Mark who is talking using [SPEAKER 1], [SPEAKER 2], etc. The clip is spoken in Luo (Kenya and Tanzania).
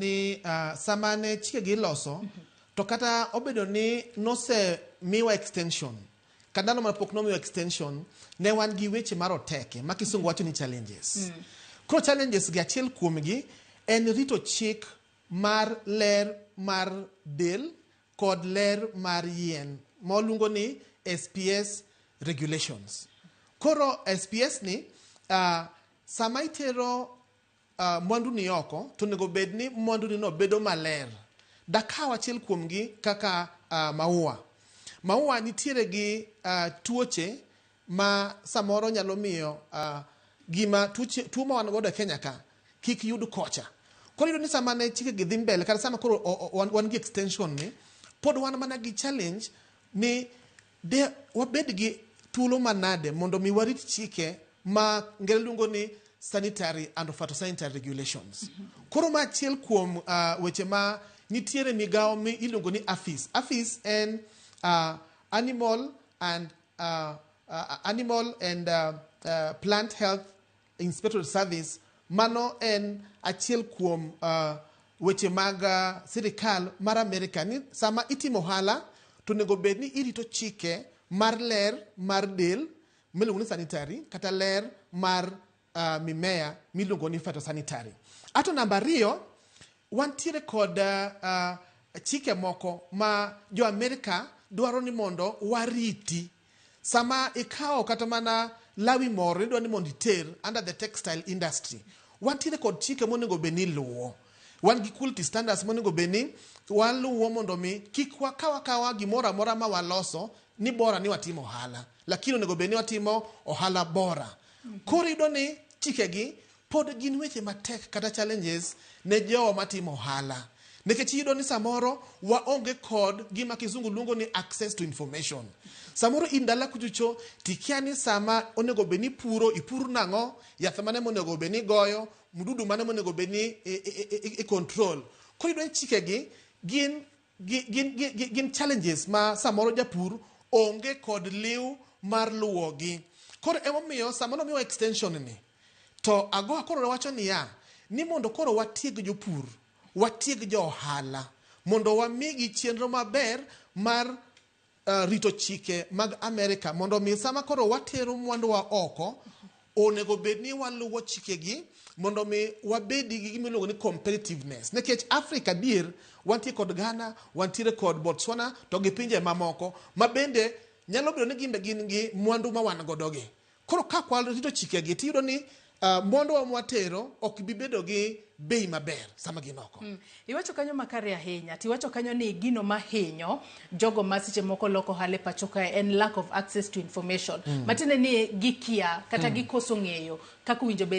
[SPEAKER 1] Ni sama ne chikegi iloso, to kata obedo ni nosemiwa extension, kata ndalo ma pok nomiwa extension, ne wan gi weche maroteke ma kisungu wacho ni challenges. Koro challenges gi, achiel kuomgi en rito chik mar ler mar del kod ler mar yien ma waluongo ni SPS regulations. Koro SPS ni, sama itero mwandu ni oko, to onego bed ni mwandu ni no bedo maler. Dakaw achiel kuomgi kaka maua. Maua nitiere gi tuoche ma samoro nyalo miyo gima tuoche, tuo ma wan godo e Kenya ka kik yud kocha. Koro iyudo ni sama ne chike gi dhi mbele, kata sama koro wan gi extension ni, pod wan mana gi challenge ni de wabed gi thuolo manade mondo mi warit chike ma ngere luongo ni sanitary and phytosanitary regulations. Koro ma achiel kuom weche ma nitiere migawo mi iluongo ni APHIS. APHIS en Animal and Plant Health Inspectorate Service. Mano en achiel kuom weche mag sirikal mar Amerika ni sama itimo ohala to onego bed ni irito chike mar ler mar del miluongo ni sanitary, kata ler mar mimea miluongo ni phytosanitary. Ato namba 2, wantiere kod chike moko ma jo Amerika dwaro ni mondo wariti. Sama ikawo kata mana lawi moro idwa ni mondo iter under the textile industry, wantiere kod chike monego bed ni iluwo. Wan gi quality standards monego bed ni waluwo mondo mi kik wakaw akawa gimoro amora ma waloso ni bora ni watimo ohala, lakini onego bed ni watimo ohala bora. Koro iyudo ni chikegi pod gin weche matek kata challenges ne jowa matimo ohala, nikech iyudo ni samoro waonge kod gima kizungu luongo ni access to information. Samoro in dala kuchocho tikia ni sama onego bed ni puro, ipur nang'o, yath mane monego bed ni igoyo, mdudu mane monego bed ni i control. Koro iyudo ni chikegi gin challenges ma samoro japur onge kod liw mar luwogi. Koro emomiyo sama nomiwa extension ni, to AGOA koro wacho niya ni mondo koro watieg jopur, watieg jo ohala, mondo wamigi chenro maber mar rito chike mag Amerika, mondo mi sama koro watero mwanduwa oko, onego bed ni waluwo chikegi mondo mi wabedi gi gima iluongo ni competitiveness. Nikech Africa dier wantie kod Ghana, wantiere kod Botswana to gi pinje mamoko ma bende nyalo bedo ni gin be gin gi mwandu ma wan godo gi. Koro ka ok warito chikegi, tiyudo ni mwanduwa mwatero ok bi bedo gi bei maber sama gin oko.
[SPEAKER 2] Iwacho kanyo makare ahinya. Tiwacho kanyo ni gino mahinyo jogo ma seche moko loko ohala e pacho kae en lack of access to information. Matiende ni gikia kata gikoso ng'eyo kaka owinjo bed.